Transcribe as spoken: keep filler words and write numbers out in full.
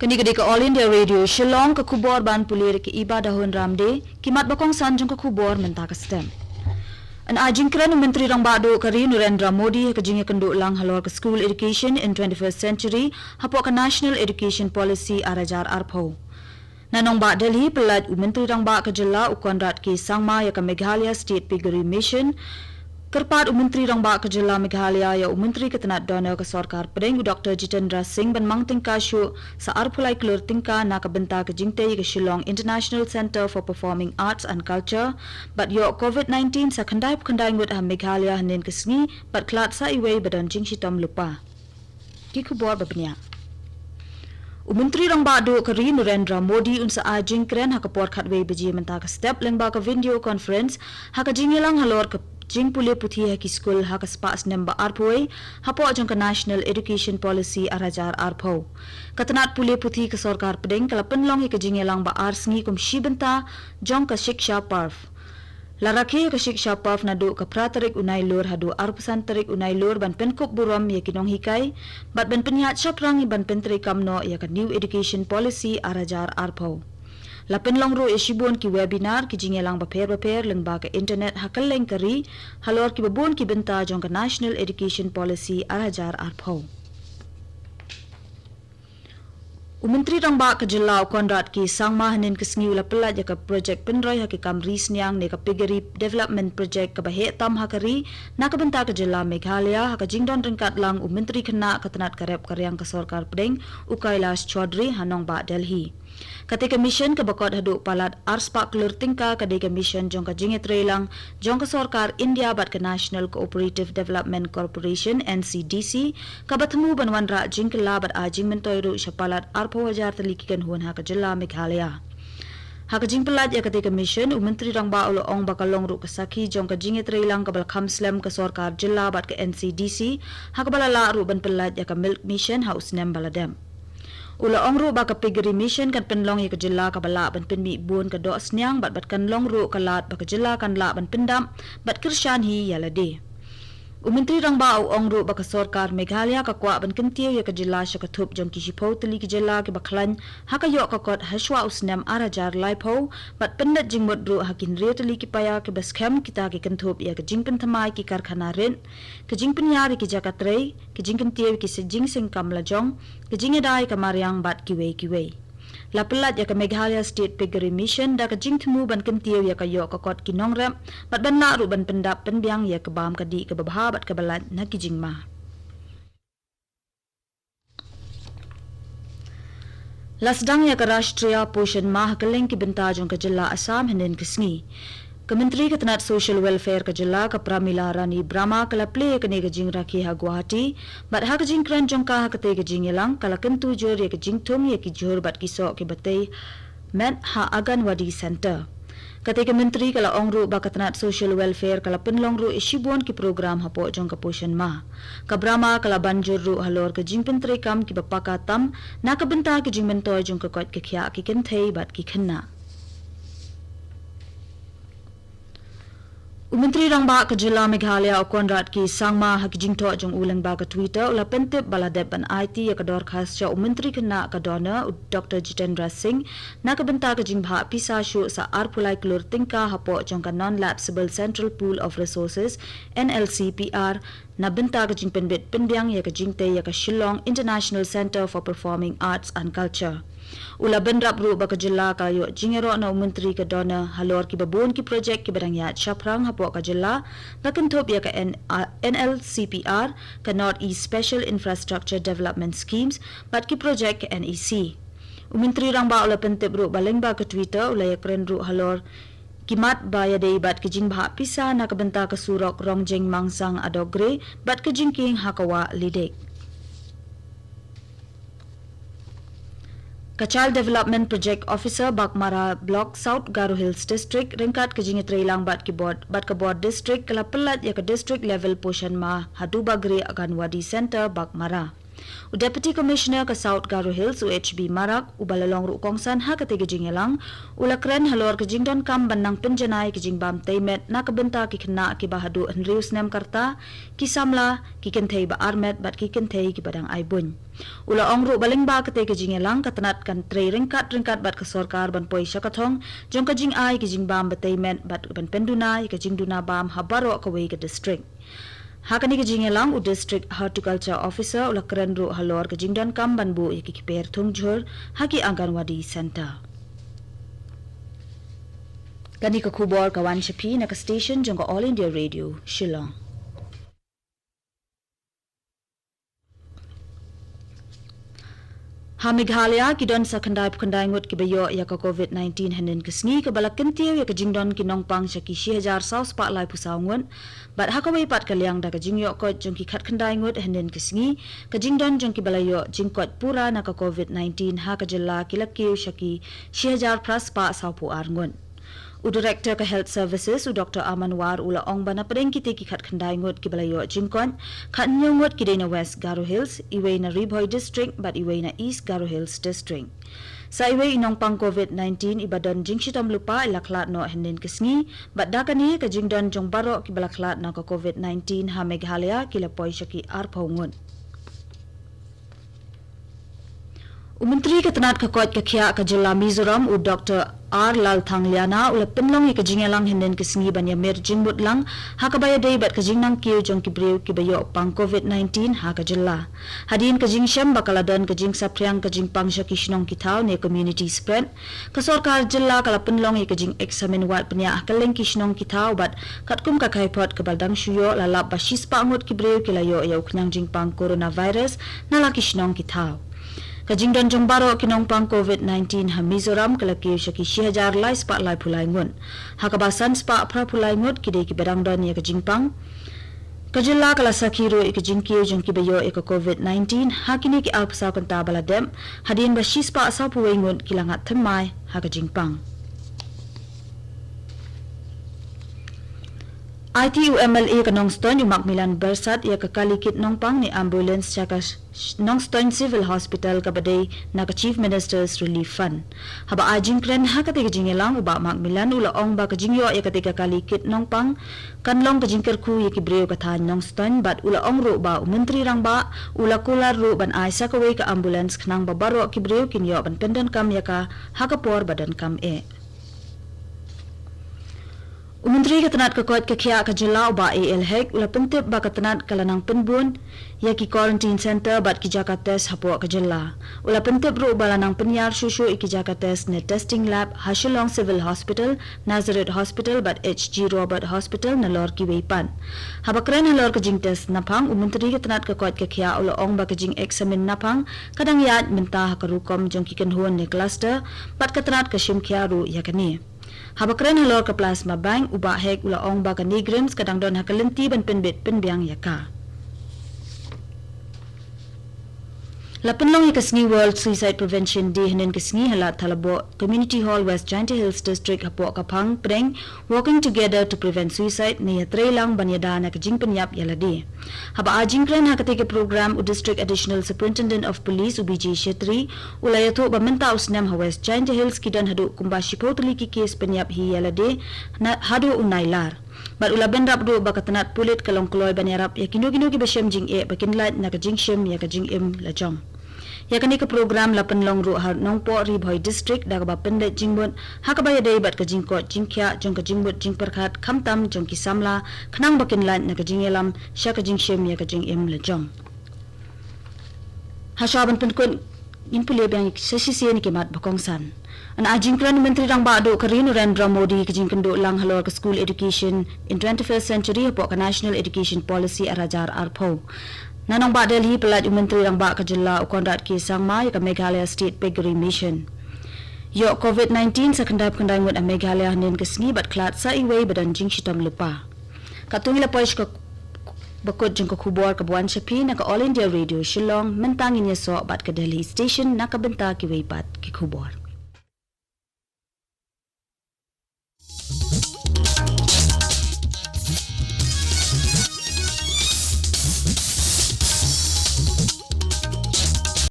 Kane ka dei ka All India Radio Shillong, ka khubor ban pule da ka Iba Dahun Ramde, ki mat ba kongsan jong ka khubor mynta ka step. Yn ai jingkren u Myntri Rangbah Duh ka ri Narendra Modi ha ka jingïakynduh lang halor ka School Education in twenty-first Century hapoh ka National Education Policy ar hajar arphew. Na nongbah Delhi, pyllait u Myntri Rangbah ka jylla u Conrad K Sangma ïa ka Meghalaya State Piggery Mission. Kyrpad u Myntri Rangbah ka jylla Meghalaya ïa u Myntri ka tnat DoNER ka Sorkar Pdeng u Doctor Jitendra Singh ban mang tyngka shuh sa arphew lai klur tyngka na ka bynta ka jynta ïa ka Shillong International Centre for Performing Arts and Culture, bad ïoh COVID nineteen sa khyndai phew khyndai ngut ha Meghalaya hynnin ka sngi, bad khlad sa iwei ba don jingshitom lypa. Ki khubor ba bniah. U Myntri Rangbah Duh ka ri Narendra Modi un sa ai jingkren ha ka por khatwei baje mynta ka step lyngba ka video conference ha ka jingïalang halor ka jingpule puthi ha ki skul ha ka spah snem ba arphew wei hapoh jong ka National Education Policy ar hajar arphew. Ka tnat pule puthi ka Sorkar Pdeng ka la pynlong ïa ka jingïalang ba ar sngi kum shi bynta jong ka Shiksha Parv. La rakhe ïa ka Shiksha Parv naduh ka phra tarik u Nailur haduh arphew san tarik u Nailur ban pynkup burom ïa ki nonghikai bad ban pynïaid shaphrang ban pyntreikam noh ïa ka New Education Policy ar hajar arphew. La pynlong ruh ïa shibun ki webinar, ki jingïalang bapher bapher lyngba ka internet ha kylleng ka ri halor kiba bun ki bynta jong ka National Education Policy ar hajar arphew. U Myntri Rangbah ka jylla u Conrad K Sangma hynnin ka sngi u la pyllait ïa ka projek pynroi ha ki kam ri sniang ne ka Piggery Development Project kaba heh tam ha ka ri na ka bynta ka jylla Meghalaya ha ka jingdon ryngkat lang u Myntri Khynnah ka tnat ka rep ka riang ka Sorkar Pdeng u Kailash Chaudhary ha nongbah Delhi. Kata ka mission kaba kot haduh palat ar spah klur tyngka ka dei ka mission jong ka jingïatreilang jong ka Sorkar India bad ka National Cooperative Development Corporation, N C D C, kaba thmu ban wanrah jingkylla bad ai jingmyntoi ruh sha palat arphew hajar tylli ki kynhun ha ka jylla Meghalaya. Ha ka jingpyllait ïa kata ka mission, u Myntri Rangbah u la ong ba ka long ruh ka sakhi jong ka jingïatreilang kaba la kham slem ka Sorkar Jylla bad ka N C D C, ha kaba la lah ruh ban pyllait ïa ka Milk Mission ha u snem ba la dep. U la ong ruh ba ka Piggery Mission kan pynlong ïa ka jylla kaba lah ban pynmih bun ka doh sniang bad, bad kan long ruh ka lad ba ka jylla kan lah ban pyndap bad kyrshan hi ïa lade. U Myntri Rangbah u ong ruh ba ka Sorkar Meghalaya ka kwah ban kyntiew ïa ka jylla sha ka thup jong ki shiphew tylli ki jylla kiba khlaiñ ha ka ïoh ka kot hashwa u snem ar hajar laiphew bad pyndep jingmut ruh ha ki hynriew tylli ki paia kiba skhem kita ki kynthup ïa ka jingpynthymmai ki karkhana rit, ka jingpynïar ïa ki jaka trei, ka jingkyntiew ïa ki se-, jingseng kam lajong, ka jingïada ïa ka mariang bad kiwei kiwei. La pyllait ïa ka Meghalaya State Piggery Mission da ka jingthmu ban kyntiew ïa ka ïoh ka kot ki nongrep bad ban lah ruh ban pyndap pynbiang ïa ka bam ka dih kaba bha bad kaba lait na ki jingma. La sdang ïa ka Rashtriya Poshan Maah ha kylleng ki bynta jong ka jylla Assam hynnin ka sngi. Ka Myntri ka tnat Social Welfare ka jylla ka Pramila Rani Brahma ka la plie ïa kane ka jingrakhe ha Guwahati bad ha ka jingkren jong ka ha katei ka jingïalang ka la kyntu jur ïa ka jingthung ïa ki jhur bad ki soh kiba tei met ha Anganwadi Centre. Katei ka Myntri ka la ong ruh ba ka tnat Social Welfare ka la pynlong ruh ïa shibun ki program hapoh jong ka Poshan Maah. Ka Brahma ka la ban jur ruh halor ka jingpyntreikam kiba paka tam na ka bynta ka jingmyntoi jong ka koit ka khiah ki kynthei bad ki khynnah. U Myntri Rangbah ka jylla Meghalaya u Conrad K Sangma ha ki jingthoh jong u lyngba ka Twitter u la pyntip ba la dep ban aiti ïa ka dorkhas sha u Myntri Khynnah ka DoNER u Doctor Jitendra Singh na ka bynta ka jingbhah pisa shuh sa arphew lai klur tyngka hapoh jong ka Non-Lapsable Central Pool of Resources, N L C P R, na bynta ka jingpynbit pynbiang ïa ka jingtei ïa ka Shillong International Centre for Performing Arts and Culture. U la bynrap ruh ba ka jylla ka ïoh jingïaroh na u Myntri ka DoNER halor kiba bun ki projek kiba dang ïaid shaphrang hapoh ka jylla, ba kynthup ïa ka N-, a, N L C P R, ka North East Special Infrastructure Development Schemes bad ki projek ka N E C. U Myntri Rangbah u la pyntip ruh ba lyngba ka Twitter u la ïakren ruh halor ki mat ba ïadei bad ka jingbhah pisa na ka bynta ka surok Rongjeng Mangsang Adogre bad ka jingkieng ha ka Wah Lidik. Ka Child Development Project Officer Baghmara Block, South Garo Hills District, ryngkat ka jingïatreilang bad ki bor, bad ka bor district ka la pyllait ïa ka District Level Poshan Maah ha Dubagre Anganwadi Centre, Baghmara. U Deputy Commissioner ka South Garo Hills, u H B Marak, uba la long ruh kongsan ha katei ka jingïalang, u la kren halor ka jingdonkam ban nang pynjanai ka jingbam tei met na ka bynta ki khynnah kiba haduh hynriew snem ka rta, ki samla, ki kynthei ba armet bad ki kynthei kiba dang ai buiñ. U la ong ruh ba lyngba katei ka jingïalang ka tnat kan trei ryngkat ryngkat bad ka sorkar ban poi sha ka thong jong ka jingai ka jingbam ba tei met bad ban pynduna ïa ka jingduna bam ha baroh kawei ka district. Ha kane ka jingïalang u District Horticulture Officer u la kren ruh halor ka jingdonkam ban buh ïa ki kper thung jhur ha ki Anganwadi Centre. Kane ka khubor ka wan sha phi na ka station jong ka All India Radio, Shillong. Ha Meghalaya, ki don sa khyndai phew khyndai ngut kiba ïoh ïa ka COVID nineteen hynnin ka sngi, kaba la kyntiew ïa ka jingdon ki nongpang sha ki shi hajar saw spah lai phew saw ngut. Bad ha kawei pat ka liang, da ka jingïoh koit jong ki khatkhyndai ngut hynnin ka sngi, ka jingdon jong kiba la ïoh jingkoit pura na ka COVID nineteen ha ka jylla ki la kiew sha ki shi hajar phra spah saw phew ar ngut. U Director ka Health Services, u Doctor Aman War, u la ong ba na pdeng kitei ki khatkhyndai ngut kiba la ïoh jingkoit, khathynñiew ngut ki dei na West Garo Hills, iwei na Ri Bhoi District bad iwei na East Garo Hills District. Sa iwei i nongpang COVID nineteen iba don jingshitom lypa i la khlad noh hynnin ka sngi, bad da kane ka jingdon jong baroh kiba la khlad na ka COVID nineteen ha Meghalaya ki la poi sha ki arphew ngut. U Myntri ka tnat ka koit ka khiah ka jylla Mizoram, u Doctor R Lalthangliana, u la pynlong ïa ka jingïalang hynnin ka sngi ban ïamir jingmut lang ha kaba ïadei bad ka jingnang kiew jong ki briew kiba ïoh pang COVID nineteen ha ka jylla. Hadien ka jingshem ba ka la don ka jingsaphriang ka jingpang sha ki shnong ki thaw ne community spread, ka sorkar jylla ka la pynlong ïa ka jingeksamin wad bniah ha kylleng ki shnong ki thaw bad katkum ka kaiphod kaba dang shu ïoh, la lap ba shi spah ngut ki briew ki la ïoh ïa u khñiang jingpang coronavirus na la ki shnong ki thaw. Ka jingdon jong baroh ki nongpang COVID nineteen ha Mizoram ka la kiew sha ki shi hajar lai spah lai phew lai ngut, ha kaba san spah phra phew lai ngut ki dei kiba dang don ïa ka jingpang. Ka jylla ka la sakhi ruh ïa ka jingkiew jong kiba ïoh ïa ka COVID nineteen ha kine ki arphew saw kynta ba la dep, hadien ba shi spah saw phew wei ngut ki la ngat thymmai ha ka jingpang. Aiti u M L A ka Nongstoiñ, u Macmillan Byrsat, ïa ka kali kit nongpang ne ambulance sha ka Nongstoiñ Civil Hospital kaba dei na ka Chief Minister's Relief Fund. Haba ai jingkren ha katei ka jingïalang, u Bah Macmillan u la ong ba ka jingïoh ïa katei ka kali kit nongpang kan long ka jingkyrkhu ïa ki briew ka thaiñ Nongstoiñ, bad u la ong ruh ba u Myntri Rangbah u la kular ruh ban ai sa kawei ka ambulance khnang ba baroh ki briew kin ïoh ban pyndonkam ïa ka ha ka por ba donkam eh. U Myntri ka tnat ka koit ka khiah ka jylla, u Bah A L Hek, u la pyntip ba ka tnat ka la nang pynbun ïa ki quarantine center bad ki jaka test hapoh ka jylla. U la pyntip ruh ba la nang pynïar shuh shuh ïa ki jaka test ne testing lab ha Shillong Civil Hospital, Nazareth Hospital bad H G Roberts Hospital nalor kiwei pat. Haba kren halor ka jingtest naphang, u Myntri ka tnat ka koit ka khiah u la ong ba ka jingeksamin naphang ka dang ïaid mynta ha ka rukom jong ki kynhun ne cluster, bad ka tnat ka shim khia ruh ïa kane. Haba kren halor ka plasma bank, u Bah Hek u la ong ba ka NEIGRIHMS ka dang don ha ka lynti ban pynbit pynbiang ïa ka. La pynlong ïa ka sngi World Suicide Prevention Day hynnin ka sngi ha Lad Thalaboh Community Hall, West Jaintia Hills District, hapoh ka phang pdeng Walking Together to Prevent Suicide ne ïatreilang ban ïada na ka jingpynïap ïalade. Haba ai jingkren ha katei ka program, u District Additional Superintendent of Police, u B J Shetty, u la ïathuh ba mynta u snem ha West Jaintia Hills ki don haduh kumba shiphew tylli ki kes pynïap hi ïalade na haduh u Nailar. Bad u la bynrap ruh ba ka tnat pulit ka long kloi ban ïarap ïa kino kino kiba shem jingeh ba kin lait na ka jingshim ïa ka jingim lajong. Ïa kane ka program la pynlong ruh ha Nongpoh, Ri Bhoi District, da kaba pynleit jingmut ha kaba ïadei bad ka jingkoit jingkhiah jong ka jingmut jingpyrkhat, khamtam jong ki samla, khnang ba kin lait na ka jingïalam sha ka jingshim ïa ka jingim lajong. Hashwa ban pynkut, ngin pule biang sa shisien ïa ki mat ba kongsan. Yn ai jingkren u Myntri Rangbah duh ka ri, u Narendra Modi, ka jingkynduh lang halor ka School Education in twenty-first Century hapoh ka National Education Policy ar hajar arphew. Na nongbah Delhi, pyllait u Myntri Rangbah ka jylla, u Conrad K Sangma, ïa ka Meghalaya State Piggery Mission. Ïoh COVID nineteen sa khyndai phew khyndai ngut ha Meghalaya hynnin ka sngi bad khlad sa iwei ba don jingshitom lypa. Katto ngi la poi sha kaba kut jong ka khubor kaba wan sha phi na ka All India Radio Shillong, mynta ngin ïasoh bad ka Delhi Station na ka bynta kiwei pat ki khubor.